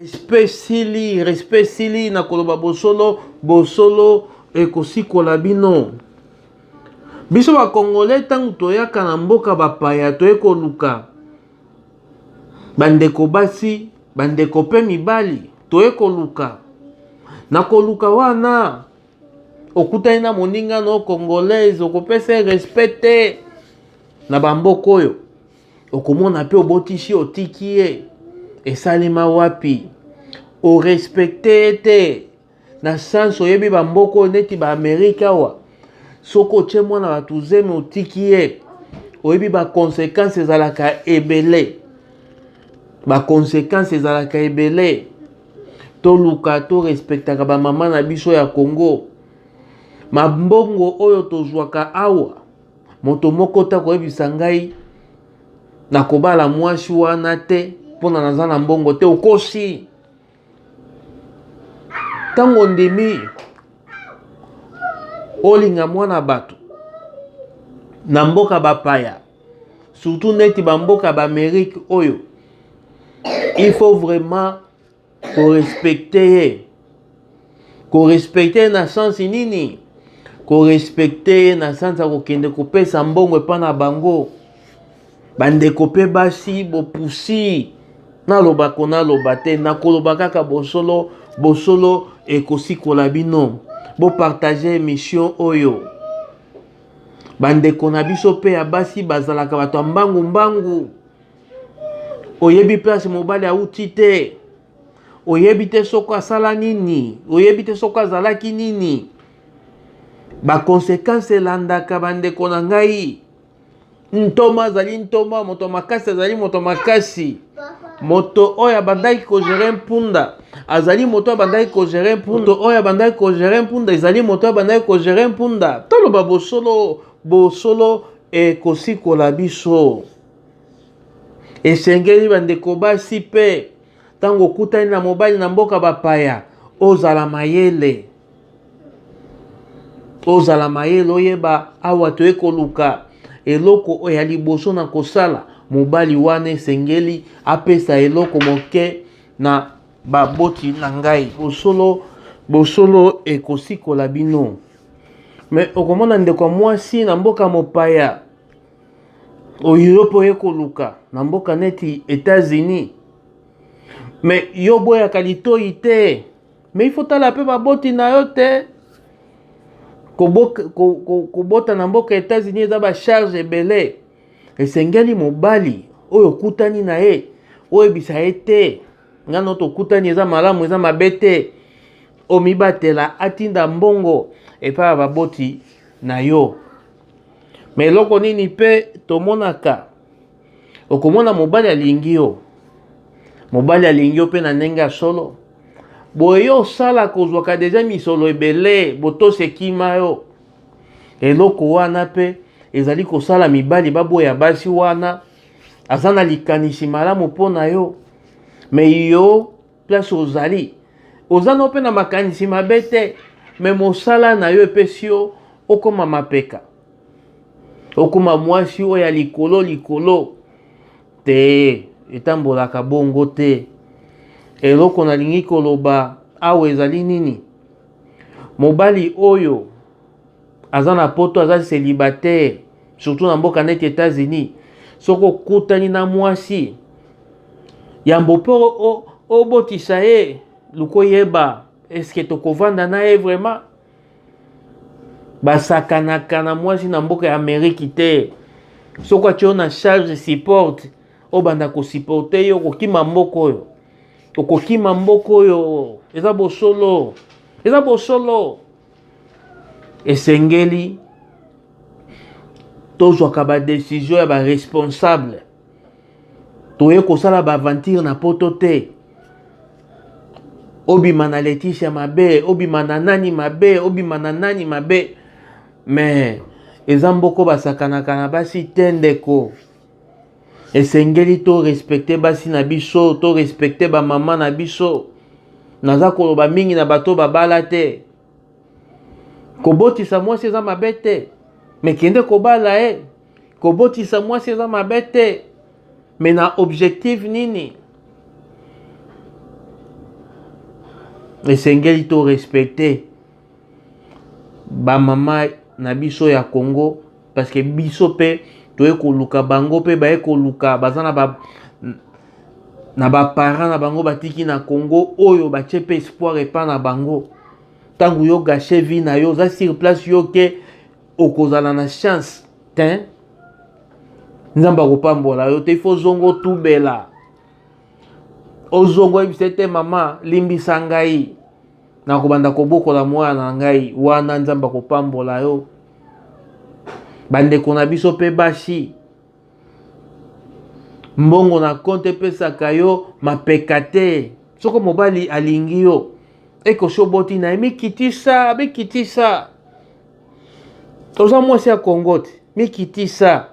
Respect sili, respect sili na koloba bosolo, bosolo ekosikola bino. Biso ba Congolais ntango toyaka na mboka bapaya toye koluka bandeko basi, bandeko mpe mibali, toye koluka. Na koluka wana okutani na moninga no congolaise, okopesa ye respect te na bamboka oyo. Okomona mpe obotisi otiki ye, esalema wapi? Orespecte ye te na sens oyebi bamboka oyo neti ba Amerika awa, soki otie mwana bato zemi otiki ye, oyebi ba conséquences ezalaka ebele, ba conséquences ezalaka ebele. Toluka to respectaka ba mama na biso ya Congo. Mambongo oyo tozwaka awa, moto moko te akoyebisa ngai nakobala mwasi wana te mpona naza na mbongo te. Okosi. Ntango ondimi olinga mwana bato na mboka bapaya, surtout neti bamboka b'Amérique oyo, il faut vraiment korespecte ye. Korespecte ye na sens nini? Korespecte ye na sens ya kokende kopesa mbongo epai na bango. Bandeko mpe basi bopusi, naloba ko naloba te, nakoloba kaka bosolo, bosolo ekosikola bino. Bopartage émission oyo. Bandeko na biso mpe ya basi bazalaka bato ya mbangu mbangu. Oyebi place mobali auti te, oyebi te soko asala nini, oyebi te soko azalaki nini. Ba conséquences elandaka bandeko na ngai. Ntoma azali ntoma, moto makasi azali moto makasi. Moto oyo abandaki kogere mpunda azali moto abandaki kogere mpunda. Oyo abandaki kogere mpunda ezali moto abandaki kogere mpunda. Toloba bosolo, bosolo ekosikola biso. Esengeli bandeko basi mpe ntango okutani na mobali na mboka bapaya, ozala mayele, ozala mayele, oyeba awa toye koluka eloko oyo ya liboso na kosala. Mobali wana esengeli apesa eloko moke na baboti na ngai. Bosolo, bosolo ekosikola bino. Me okomona ndeko ya mwasi na mboka mopaya oyo yo mpe oye koluka na mboka neti États-Unis, me yo boyaka litoi te, me il faut tala mpe baboti na yo te. Kobota na mboka États-Unis eza ba charge ebele. Esengeli mobali oyo okutani na ye oyebisa ye te nga no tokutani eza malamu eza mabe te, omibatela, atinda mbongo epai ya baboti na yo. Me eloko nini mpe tomonaka, okomona mobali alingi yo, mobali alingi yo mpe na ndenge ya solo boye, yo osalaka ozwaka deja misolo ebele, botosi ekima yo. Eloko wana mpe ezali kosala mibali baboya basi wana. Aza na likanisi malamu mpo na yo, me yo place ozali oza no mpe na makanisi mabe te, me mosala na yo epesi yo okoma mapeka, okoma mwasi oyo ya likolo likolo te. Etambolaka bongo te. Eloko nalingi koloba awa ezali nini? Mobali oyo aza na poto, aza célibataire, surtout na mboka neti États-Unis, soki okutani na mwasi yambo mpo obotisa ye, luka oyeba eske tokovanda na ye vraiment. Basakanaka na mwasi na mboka ya Ameriki te. Soki atie yo na charge support, obanda kosupporte ye, okokima mboka oyo, okokima mboka oyo. Eza bosolo, eza bosolo. Esengeli tozwaka ba decision ya ba responsable. Toye kosala ba aventure na poto te. Obima na Leticia mabe, obima na nani mabe, obima na nani mabe, me eza mboko basakanaka na basi te ndeko. Esengeli to respecte basi na biso, to respecte ba mama na biso. Naza koloba mingi na bato babala te. Kobotisa mwasi eza mabe te, me kende kobala ye. Kobotisa mwasi eza mabe te, me na objectif nini? Esengeli to respecter bamama na biso ya Congo, parce que biso mpe toye koluka bango, mpe baye koluka, baza na ba na baparent na bango batiki na Congo, oyo batie mpe espoir epa na bango. Ntango yo gâcher vie na yo, oza sur place, yo ke okozala na chance te, Nzambe akopambola yo te. Ifo ozonga, otubela, ozonga, oyebisa ete: "Mama, limbisa ngai, nakobanda kobokola mwana na ngai." Wana Nzambe akopambola yo. Bandeko na biso mpe basi, mbongo na compte epesaka yo mapeka te. Soko mobali alingi yo, ekosi oboti na ye, mikitisa, mikitisa. Oza mwasi ya Kongo te, mikitisa.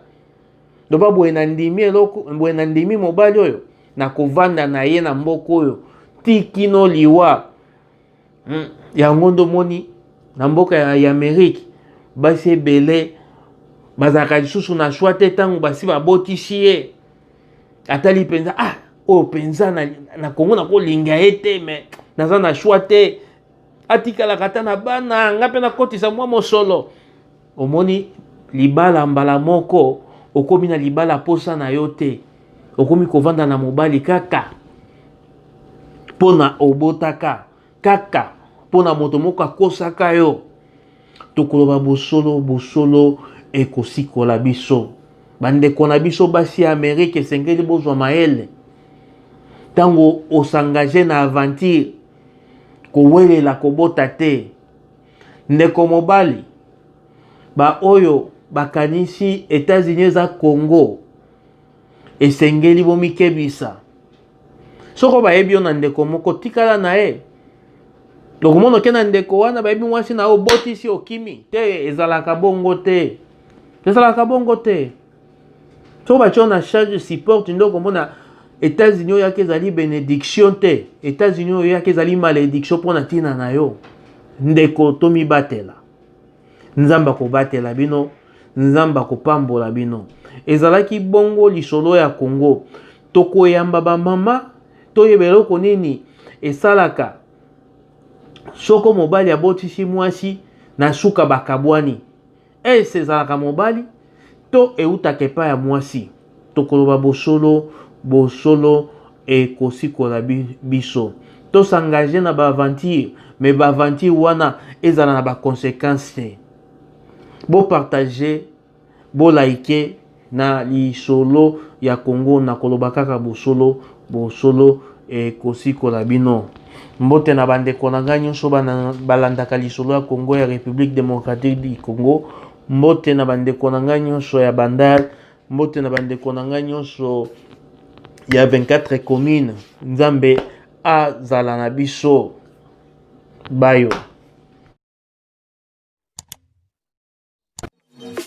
Loba boye: "Na ndimi eloko boye, na ndimi mobali oyo, nakovanda na ye na mboka oyo tikino liwa." Yango nde omoni na mboka ya Amerike, basi ebele bazalaka lisusu na choix te. Ntango basi babotisi ye, atali mpenza: "Ah, oyo mpenza na Kongo nakolinga ye te, mais naza na choix te, atikalaka ata na bana nga mpe nakotisa mwa mosolo." Omoni libala, mbala moko okomi na libala posa na yo te, okomi kovanda na mobali kaka mpona obotaka, kaka mpona moto moko akosaka yo. Tokoloba bosolo, bosolo ekosikola biso. Bandeko na biso basi ya Amerike, esengeli bozwa mayele. Ntango os'engager na aventure, kowelela kobota te. Ndeko mobali, baoyo bakanisi États-Unis eza Congo, esengeli bomikebisa. Soko bayebi yo na ndeko moko, tikala na ye. Okomona oke na ndeko wana, bayebi mwasi na yo, obotisi, okimi te. Ezalaka bongo te, ezalaka bongo te. Soko batie yo na charge support, nde okomona États-Unis oyo yaki ezali bénédiction te, États-Unis oyo yaki ezali malédiction mpo na ntina na yo. Ndeko, tomibatela. Nzambe akobatela bino, Nzambe akopambola bino. Ezalaki bongo lisolo ya Congo. Tokoyamba bamama, toyeba eloko nini esalaka soko mobali abotisi mwasi, na suka bakabwani. Ese ezalaka mobali to eutaka epai ya mwasi? Tokoloba bosolo, bosolo ekosikola biso. Tos'engager na baaventure, mais baaventure wana ezala na baconséquence te. Bopartager, boliker na lisolo ya Kongo. Na koloba kaka bosolo, bosolo ekosikola bino. Mbote na bandeko na ngai nyonso balandaka lisolo ya Kongo, ya République démocratique du Congo. Mbote na bandeko na ngai nyonso ya Bandal. Mbote na bandeko na ngai nyonso ya 24 commune. Nzambe azala na biso bayo.